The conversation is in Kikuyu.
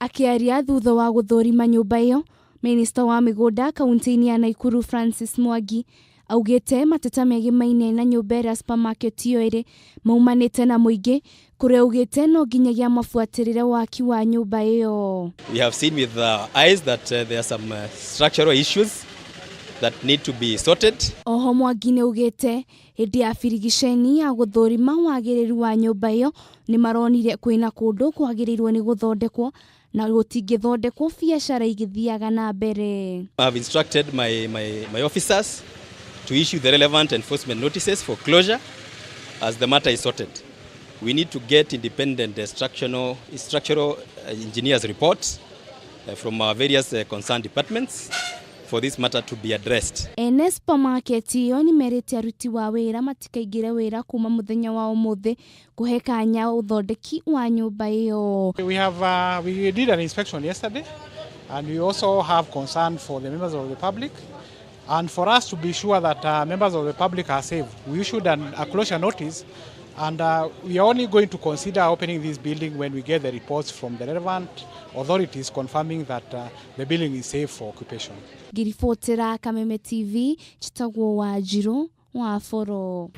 Akĩaria thutha wa gũthũrima nyũmba ĩyo, minista wa mĩgũnda kaunti-inĩ ya Naikuru Francis Mwangi augĩte mateta megemaine na nyũmba ĩrĩa supermarket ĩyo ĩrĩ maumanĩte na mũingĩ, kũrĩa augĩte no nginyagia mabuatĩrĩre waki wa nyũmba ĩyo. We have seen with our eyes that there are some structural issues that need to be sorted. Oho Mwangi nĩ augĩte hĩndĩ ya birigiceni ya gũthũrima wagĩrĩru wa nyũmba ĩyo nĩ maronire kwĩna kũndũ kwagĩrĩirwo nĩ gũthondekwo na gũtingĩthondekwo biacara igĩthiaga na mbere. I have instructed my officers to issue the relevant enforcement notices for closure as the matter is sorted. We need to get independent structural engineers reports from our various concerned departments for this matter to be addressed. Ene supermarket ĩyo nĩ merĩte aruti wa wĩra matikaingĩre wĩra kuma mũthenya wa ũmũthĩ kũhe kanya ũthondeki wa nyũmba ĩyo. We did an inspection yesterday, and we also have concern for the members of the public. And for us to be sure that members of the public are safe, we issued a closure notice, and we are only going to consider opening this building when we get the reports from the relevant authorities confirming that the building is safe for occupation. Ngĩribotera Kameme TV, njĩtagwo Wanjirũ wa Boro.